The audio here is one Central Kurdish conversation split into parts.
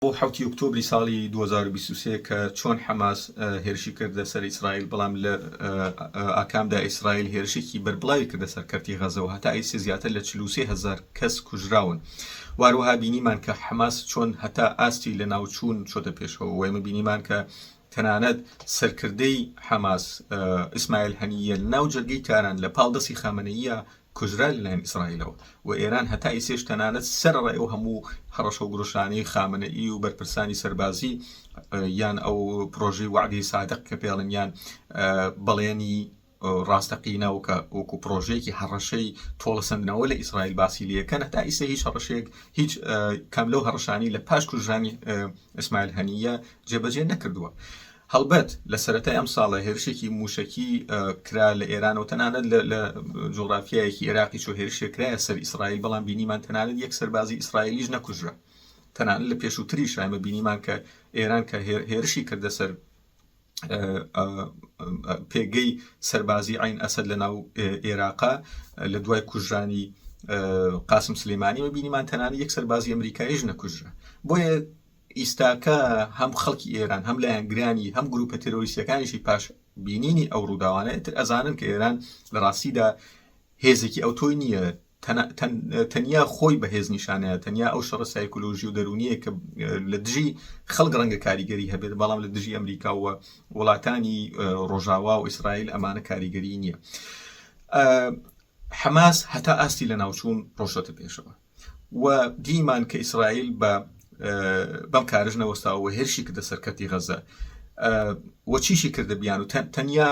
بۆ حەوتی ئۆکتۆبری ساڵی 2023 کە چۆن حەماس هێرشی کردە سەر ئیسرائیل، بەڵام لە ئاکامدا ئیسرائیل هێرشێکی بەربڵاوی کردە سەر کەرتی غەزە و هەتا ئیستا زیاتر لە 43 هەزار کەس کوژراون. و هەروەها بینیمان کە حەماس چۆن هەتا ئاستی لەناوچوون چۆتە پێشەوە و ئێمە بینیمان کە تەنانەت سەرکردەی حەماس ئیسماعیل هەنییە لەناو جەرگەی تاران لە پاڵ دەستی خامنەییە کوژرا لەلایەن ئیسرائیلەوە و ئێران هەتا ئیسێش تەنانەت سەرەڕای ئەو هەموو هەڕەشە و گروشانەی خامنەئی و بەرپرسانی سەربازی یان ئەو پرۆژەی وەعدەی سادق کە پێڵن یان بەڵێنی ڕاستەقینە و کە وەکو پرۆژەیەکی هەڕەشەی تۆڵەسەندنەوە لە ئیسرائیل باسی لەکەن هەتا ئیسە هیچ هەڕەشەیەک هیچ کام لەو هەڕەشانی لە پاش کوژرانی ئیسماعیل هەنیە جێبەجێ نەکردووە. هەڵبەت لە سەرەتای ئەمساڵە هێرشێکی مووشەکی کرا لە ئێران و تەنانەت لە جوغرافیایەکی عێراقیش و هێرشێک کرایە سەر ئیسرائیل، بەڵام بینیمان تەنانەت یەک سەربازی ئیسرائیلیش نەکوژرا. تەنانەت لە پێشووتریش ئێمە بینیمان کە ئێران کە هێرشی کردە سەر پێگەی سەربازی عین ئەسەد لە ناو ئێراقا لە دوای کوژرانی قاسم سلێمانی و بینیمان تەنانەت یەک سەربازی ئەمریکاییش نەکوژرا. بۆیە ئیستاکە هەم خەڵکی ئێران، هەم لایەنگرانی، هەم گروپە تێرۆریستیەکانیشی پاش بینینی ئەو ڕووداوانە ئیتر ئەزانن کە ئێران لە ڕاستیدا هێزێکی ئەوتۆی نییە، تەنیا خۆی بە هێز نیشانەیە، تەنیا ئەو شەڕە سایکۆلۆژی و دەروونیە کە لە دژی خەڵک ڕەنگە کاریگەری هەبێت، بەڵام لە دژی ئەمریکا و وڵاتانی ڕۆژاوا و ئیسرائیل ئەمانە کاریگەری نییە. حەماس هەتا ئاستی لەناوچوون ڕۆشتە پێشەوە. و دیمان کە ئیسرائیل بە بەم کارش نەوەستاوە و هێرشی کردە سەر کەرتی غەزە و چیشی کردە بیان و تەنیا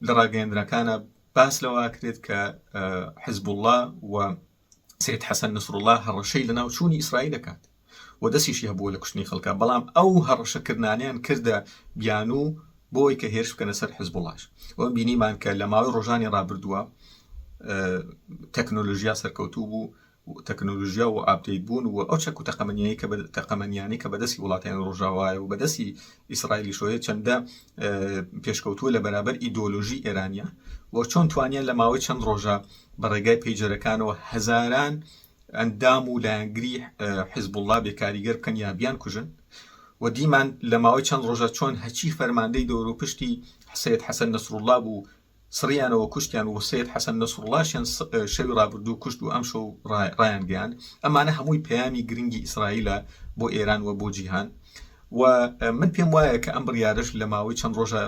لە ڕاگەیەندنەکانە باس لەوە کرێت کە حزبوڵڵا و سید حەسەن نەسروڵڵا هەڕەشەی لەناوچوونی ئیسرائیل دەکات و دەستیشی هەبووە لە کوشتنی خەڵکە بەڵام ئەو هەڕەشەکردنانیان کردە بیانوو بۆی کە هێرش بکەنە سەر حزبوڵاش و بینیمان کە لە ماوەی ڕۆژانی ڕابردووە تەکنۆلۆژیا سەرکەوتوو بوو تەکنۆلۆژیا و update بوون و ئەو چەک و تەقەمەنیایی کە تەقەمەنیانی کە بەدەستی وڵاتانی ڕۆژاوایە و بەدەستی ئیسرائیلی شۆیە چەندە پێشکەوتووە لە بەرابەر ئیدۆلۆژی ئێرانە و چۆن توانیان لە ماوەی چەند ڕۆژە بە ڕێگای پەیجەرەکانەوە هەزاران ئەندام و لایەنگری حیزبوڵڵا بێ کاریگەر بکەن یا بیانکوژن و دیمان لە ماوەی چەند ڕۆژە چۆن هەچی فەرماندەی دەوروپشتی سەید حەسەن نەسروڵڵا بوو سڕیانەوە کوشتیان و سەید حەسەن نەسروڵڵاشیان شەوی ڕابردوو کوشت و ئەمشەو ڕایانگەیاند. ئەمانە هەمووی پەیامی گرنگی ئیسرائیلە بۆ ئێران و بۆ جیهان و من پێم وایە کە ئەم بڕیارەش لە ماوەی چەند ڕۆژە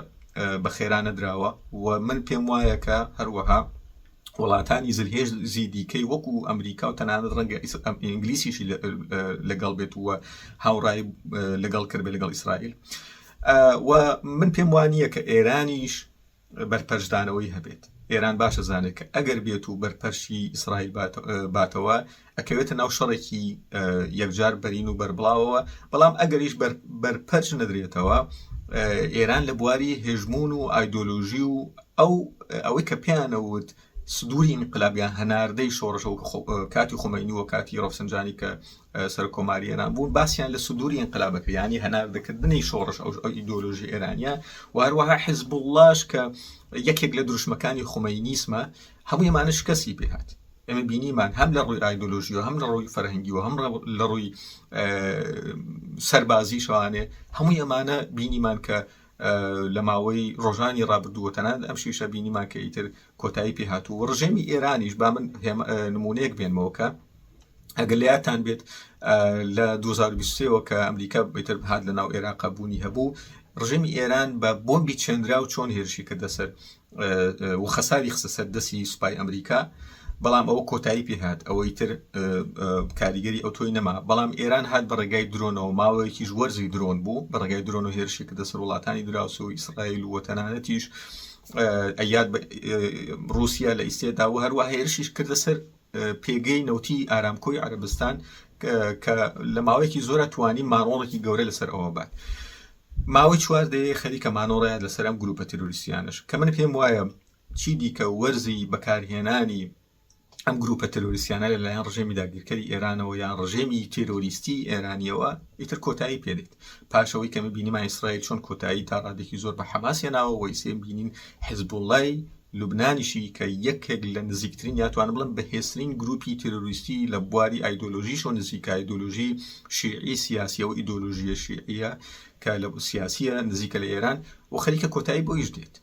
بە خێرا نەدراوە و من پێم وایە کە هەروەها وڵاتانی زلهێزی دیکەی وەکو ئەمریکا و تەنانەت ڕەنگە ئینگلیسیشی لەگەڵ بێت و هاوڕای لەگەڵ کردبێت لەگەڵ ئیسرائیل و من پێم وانییە کە ئێرانیش بەرپەرچدانەوەی هەبێت ئێران باشە زانێت کە ئەگەر بێت و بەرپەرچی ئیسرائیل باتەوە ئەکەوێتە ناو شەڕێکی یەکجار بەرین و بەربڵاوەوە بەڵام ئەگەریش بەرپەرچ نەدرێتەوە ئێران لە بواری هێژمون و ئایدۆلۆژی و ئەو ئەوەی کە پێیانەوت سدوری ئینقلاب یان هەناردەی شۆڕش کاتی خومەینی و کاتی ڕەفسنجانی کە سەرکۆماری ئێران بوون باسییان لە سدوری ئینقلابەکە ینی هەناردەکردنی شۆڕش ئەو ئیدۆلۆژی ئێرانە و هەروەها حزبوڵڵاش کە یەکێک لە دروشمەکانی خومەینیسمە هەموو ئەمانە شکستی پێهات ئێمە بینیمان هەم لە ڕووی ئایدۆلۆژیەوە هەم لە ڕووی فەرهەنگیەوە هەم لە ڕووی سەربازی شوانێ هەمووی ئەمانە بینیمان کە لە ماوەی ڕۆژانی ڕابردووە تەنانەت ئەم شیشە بینیمان کە ئیتر کۆتایی پێ هاتوو و ڕژێمی ئێرانیش با من نمونەیەک بێنمەوە کە ئەگەر لەیادتان بێت لە 2023ەوە کە ئەمریکا بێتر هات لە ناو عێراق بوونی هەبوو ڕژێمی ئێران بە بۆمبی چێنراو چۆن هێرشی کردە سەر و خەساری خستە سەر دەستی سوپای ئەمریکا بەڵام ئەوە کۆتایی پێهات ئەوەی تر کاریگەری ئەو تۆی نەما بەڵام ئێران هات بە ڕێگای درۆنەوە ماوەیەکیش وەرزی درۆن بوو بە ڕێگای درۆن و هێرشی کردە سەر وڵاتانی دراوسێ و ئیسرائیل و تەنانەتیش ئەیاد رووسیا لە ئیستێدا و هەروە هێرشیش کردە سەر پێگەی نەوتی ئارامکۆی عەرەبستان کە لە ماوەیەکی زۆرە توانی مانۆڕێکی گەورە لەسەر ئەوە بات ماوەی چوار دەیەیە خەریکە مانۆڕیان لەسەر ئەم گروپە تیرۆریستیانەش کە من پێم وایە چی دیکە وەرزی بەکارهێنانی ئەم گروپە تیرۆریستیانە لەلایەن ڕژێمی داگیرکەری ئێرانەوە یان ڕژێمی تیرۆریستی ئێرانیەوە ئیتر کۆتایی پێدێت پاشەوەی کەمی بینیمان ئیسرائیل چۆن کۆتایی تا ڕادێکی زۆر بە حەماس هێناوە وەیسێ بینین حزبوڵای لوبنانیشی کە یەکێک لە نزیکترین یا توانم بڵێم بەهێزترین گروپی تێرۆریستی لە بواری ئایدۆلۆژیشەوە نزیکە، ئایدۆلۆژی شیعی سیاسیە و ئیدۆلۆژیە شیعیە کە لە سیاسیە نزیکە لە ئێران و خەریکە کۆتایی بۆیش دێت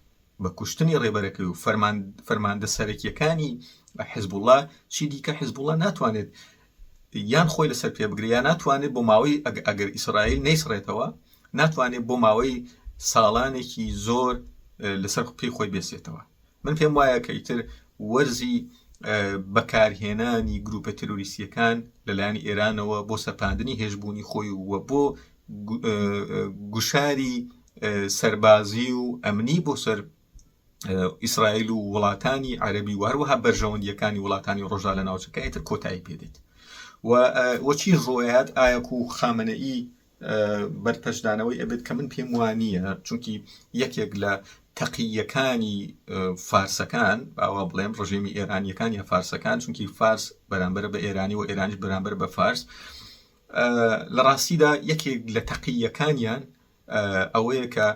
بە کوشتنی ڕێبەرەکەی و فەرمان فەرماندە سەرەکیەکانی حزبوڵا چی دیکە حزبوڵا ناتوانێت یان خۆی لەسەر پێ بگرێ یا ناتوانێت بۆ ماوەی ئەگەر ئیسرائیل نەیسڕێتەوە ناتوانێت بۆ ماوەی ساڵانێکی زۆر لەسەر پێی خۆی بێسێتەوە. من پێم وایە کە ئیتر وەرزی بەکارهێنانی گروپە تێرۆریستییەکان لەلایەن ئێرانەوە بۆ سەپاندنی هێژبوونی خۆی و بۆ گوشاری سەربازی و ئەمنی بۆ سەر ئیسرائیل و وڵاتانی عەرەبی و هەروەها بەرژەوەندیەکانی وڵاتانی ڕۆژا لە ناوچەکە ئیتر کۆتایی پێدێت و چی ڕۆیات ئایەکو خامنەئی بەرپەرچدانەوەی ئەبێت کە من پێم وانییە چونکی یەکێک لە تەقییەکانی فارسەکان باوا بڵێم ڕژێمی ئێرانیەکان یا فارسەکان چونکی فارس بەرامبەر بە ئێرانی و ئێرانیش بەرامبەر بە فارس لە ڕاستیدا یەکێک لە تەقییەکانیان ئەوەیە کە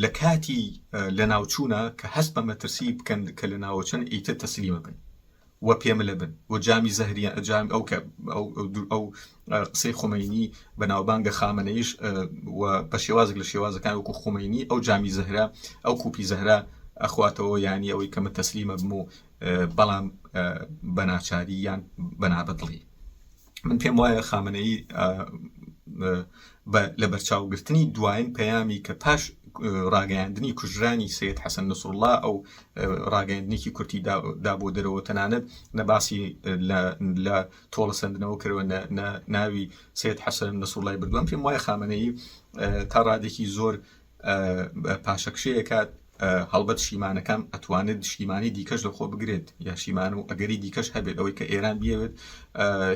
لە کاتی لەناوچوونە کە هەست بە مەترسی بکەن کە لە ناوەچن ئیتر تەسلیمە بن و پێملە بن و جامی زەهریان جام ئەو کە ئەو ئەو قسەی خومەینی بەناوبانگە خامنەیش و بە شێوازێک لە شێوازەکان وەکو خومەینی ئەو جامی زەهرە ئەو کوپی زەهرە ئەخواتەوە یانی ئەوەی کە من تەسلیمە بم و بەڵام بە ناچاری یان بە نابەدڵی من پێم وایە خامنەیی بە لەبەرچاوگرتنی دوایین پەیامی کە پاش ڕاگەیاندنی کوژرانی سید حەسەن نەسروڵڵا ئەو ڕاگەیاندنێکی کورتی دا بۆ دەرەوە تەنانەت نە باسی لە تۆڵە سەندنەوە کردوە نە ناوی سید حەسەن نەسروڵڵای بردووە پێم وایە خامنەیی تا ڕادێکی زۆر پاشەکشەیەکات هەڵبەت شیمانەکان ئەتوانێت شیمانی دیکەش لە خۆ بگرێت یا شیمان و ئەگەری دیکەش هەبێت ئەوەی کە ئێران بیەوێت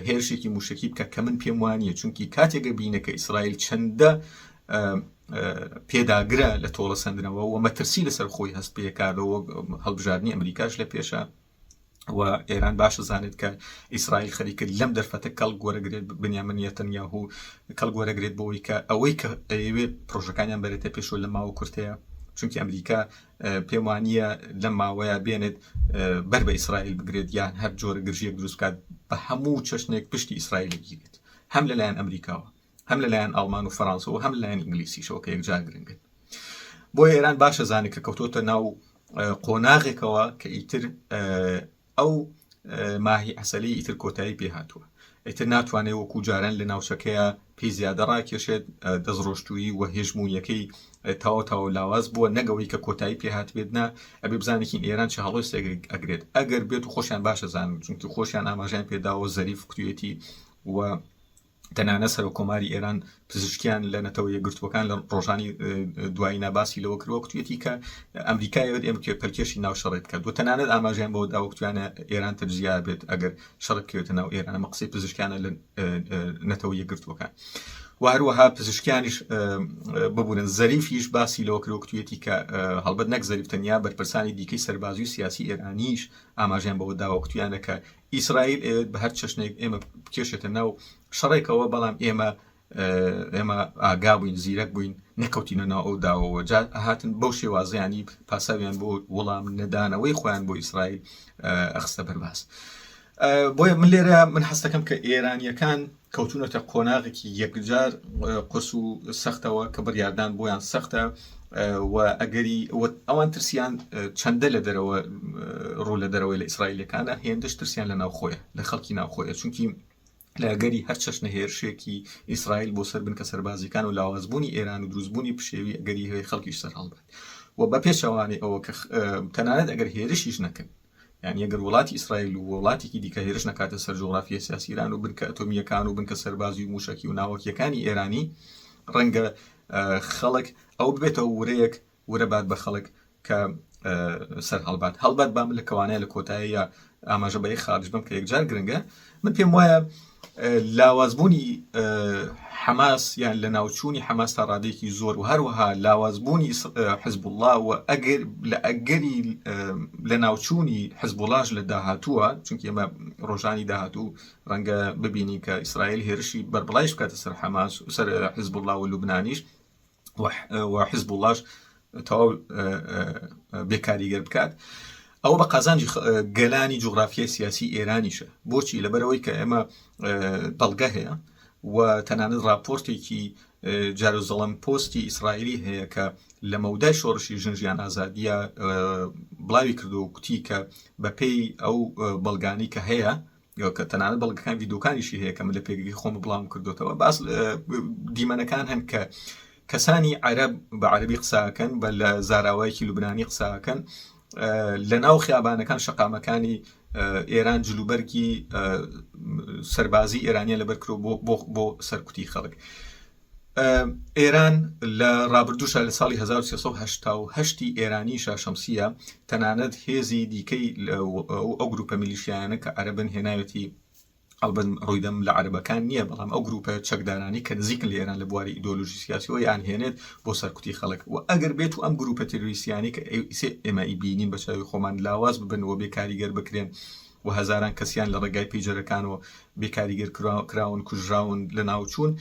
هێرشێکی موشکی بکە کە من پێم وانە چونکی کاتێکە بینە کە ئیسرائیل چەندە پێداگرە لە تۆڵە سندنەوە و مەترسی لەسەر خۆی هەست پێکارەوە هەڵبژاردننی ئەمریکاش لە پێشە و ئێران باش زانێت کە ئیسرائیل خەریکە لەم دەرفەتە کەڵک وەرەگرێت بنیامین نەتەنیاهو کەڵک وەرەگرێت بۆی کە ئەوەی کە ئەیەوێت پرۆژەکانیان بەرێتە پێشەوە لە ماوە کورتەیە چونکی ئەمریکا پێم وانییە لەم ماوەیە بێنێت بەر بە ئیسرائیل بگرێت یان هەر جۆرە گرژیەک دروست بکات بە هەموو چەشنێک پشتی ئیسرائیل بگیرێت هەم لەلایەن ئەمریکاوە هەم لەلایەن ئەڵمان و فەرانسەوە هەم لەلایەن ئینگلیسیشەوە کە یەکجار گرنگن بۆیە ئێران باشە زانێت کە کەوتۆتە ناو قۆناغێکەوە کە ئیتر ئەو ماهی عەسەلی ئیتر کۆتایی پێ هاتووە ئیتر ناتوانێت وەکو جاران لە ناوچەکەیە پێی زیادە ڕاکێشێت دەستڕۆشتوویی و هێژموونیەکەی تەواو تەواو لاواز بووە نەگەوەی کە کۆتایی پێ هاتبێت نا ئەبێ بزانێکین ئێران چ هەڵوێستێک ئەگرێت ئەگەر بێت و خۆشیان باشە زانن چونکی خۆشیان ئاماژەیان پێداوە زەریف کوتویەتی و تەنانەت سەرۆککۆماری ئێران پزیشکیان لە نەتەوە یەکگرتووەکان لە ڕۆژانی دوایینا باسی لەوە کردووە کوتویەتی کە ئەمریکا یەوێت ئێمە پەلکێشی ناو شەڕێ بکات و تەنانەت ئاماژەیان بەوە داوە کوتویانە ئێران تەجزیە بێت ئەگەر شەڕ بکەوێتە ناو ئێران ئەمە قسەی پزیشکیانە لە نەتەوە یەکگرتووەکان و هەروەها پزیشکیانیش ببورن زەریفیش باسی لەوە کردووە کوتویەتی کە هەڵبەت نەک زەریف تەنیا بەرپرسانی دیکەی سەربازی و سیاسی ئێرانیش ئاماژەیان بەوە داوە کوتویانە کە ئیسرائیل ئەیەوێت بە هەر چەشنێک ئێمە بکێشێتە ناو شەڕێکەوە، بەڵام ئێمە ئێمە ئاگا بووین، زیرەک بووین، نەکەوتینە ناو ئەو داوەوە. جا هاتن بەو شێوازەیانی پاساویان بۆ وەڵام نەدانەوەی خۆیان بۆ ئیسرائیل ئەخستە بەرباس. بۆیە من لێرە من حەستەکەم کە ئێرانیەکان کەوتونەتە قۆناغێکی یەکجار قورس و سەختەوە کە بڕیاردان بۆیان سەختە و ئەگەری ئەوان ترسیان چەندە لە دەرەوە ڕوو لە دەرەوەی لە ئیسرائیلەکانە هێندەش ترسیان لە ناوخۆیە لە خەڵکی ناوخۆیە چونکی لە ئەگەری هەر چەشنە هێرشێکی ئیسرائیل بۆ سەر بنکە سەربازیەکان و لاوازبوونی ئێران و دروستبوونی پشێوی ئەگەری هەیە خەڵکیش سەر هەڵبات و بە پێچەوانەی ئەوە کە تەنانەت ئەگەر هێرشیش نەکەن یانی ئەگەر وڵاتی ئیسرائیل و وڵاتێکی دیکە هێرش نەکاتە سەر جوغرافیای سیاسی ئیران و بنکە ئەتۆمییەکان و بنکە سەربازی و مووشەکی و ناوەکییەکانی ئێرانی ڕەنگە خەڵک ئەو ببێتەوە ورەیەک ورە بات بە خەڵک کە سەر هەڵبات هەڵبەت با من لە کەوانەیە لە کۆتاییە ئاماژە بە یەک خاڵیش بم کە یەکجار گرنگە من پێم وایە لاوازبوونی حەماس یان لەناوچوونی حەماس تا ڕادەیەکی زۆر و هەروەها لاوازبوونی حزبوڵڵا و ئەگەر لە ئەگەری لەناوچوونی حزبوڵاش لە داهاتووە چونکی ئێمە ڕۆژانی داهاتوو ڕەنگە ببینین کە ئیسرائیل هێرشی بەربڵایش بکاتە سەر حەماس و سەر حزبوڵڵا و لوبنانیش و حزبوڵاش تەواو بێکاریگەر بکات ئەوە بە قازانجی گەلانی جوغرافیای سیاسی ئێرانیشە بۆچی لەبەرەوەی کە ئێمە بەڵگە هەیە و تەنانەت راپۆرتێکی جاروزەڵم پۆستی ئیسرائیلی هەیە کە لە مەودای شۆڕشی ژن ژیان ئازادیە بڵاوی کردو کوتی کە بەپێی ئەو بەڵگانی کە هەیە کە تەنانەت بەڵگەکان ڤیدیۆکانیشی هەیە کە من لە پێگەی خۆم بڵاوم کردوتەوە باس دیمەنەکان هەن کە کەسانی عەرەب بە عەربی قساکەن بە لە زاراوایەکی لوبنانی قساکەن لە ناو خیابانەکان شەقامەکانی ئێران جلوبەرگی سەربازی ئێرانیە لەبەر کرۆ بۆ بۆ سەرکوتی خەڵک. ئێران لە ڕابردووشا لە ساڵی 1388 ئێرانیشا شەمسیە تەنانەت هێزی دیکەی ئەو گروپە میلیشیایانە کە عەرەبن هێناوێتی ئەڵبەت ڕوویدەم لە عەرەبەکان نییە بەڵام ئەو گروپە چەکدارانی کە نزیکن لە ئێران لە بواری ئیدۆلۆژی سیاسیەوە یان هێنێت بۆ سەرکوتی خەڵک و ئەگەر بێت و ئەم گروپە تێرۆریستیانەی کە ئێمە ئیبینین بە چاوی خۆمان لاواز ببن و بێکاریگەر بکرێن و هەزاران کەسیان لە ڕێگای پەیجەرەکانەوە بێکاریگەر کراون، کوژراون، لەناوچوون،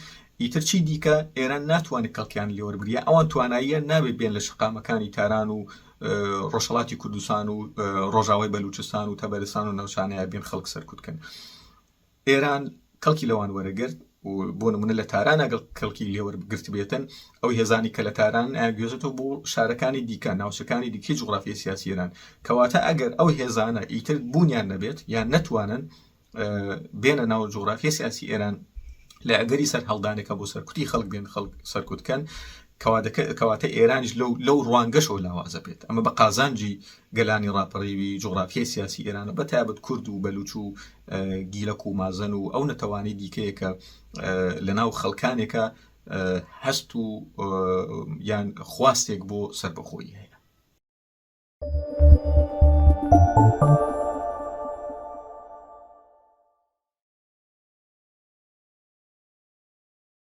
ئیتر چی دیکە ئێران ناتوانێت کەڵکیان لێوەربگرێ، ئەوان تواناییان نابێت بێن لە شەقامەکانی تاران و ڕۆژهەڵاتی کوردستان و ڕۆژاوای بەلوچستان و تەبەرستان و ناوچانەیە بێن خەڵک سەرکوت کەن. ئێران کەڵکی لەوان وەرەگرت و بۆ نمونە لە تاران ئەگەڵ کەڵکی لێوەرگرتبێتن ئەو هێزانی کە لە تاران ئەگوێزێتەوە بۆ شارەکانی دیکە ناوچەکانی دیکەی جوغرافیای سیاسی ئێران کەواتە ئەگەر ئەو هێزانە ئیتر بوونیان نەبێت یان نەتوانن بێنە ناو جوغرافیای سیاسی ئێران لە ئەگەری سەرهەڵدانێکە بۆ سەرکوتی خەڵک بێن خەڵک سەرکوتکەن کەواتە ئێرانیش لەو لەو ڕوانگەشەوە لاوازە بێت ئەمە بە قازانجی گەلانی ڕاپەڕیوی جوغرافیای سیاسی ئێرانە بە تایبەت کورد و بەلوچ و گیلەک و مازەن و ئەو نەتەوانی دیکەیە کە لە ناو خەڵکانێکە هەست و یان خواستێک بۆ سەربەخۆیی هەیە.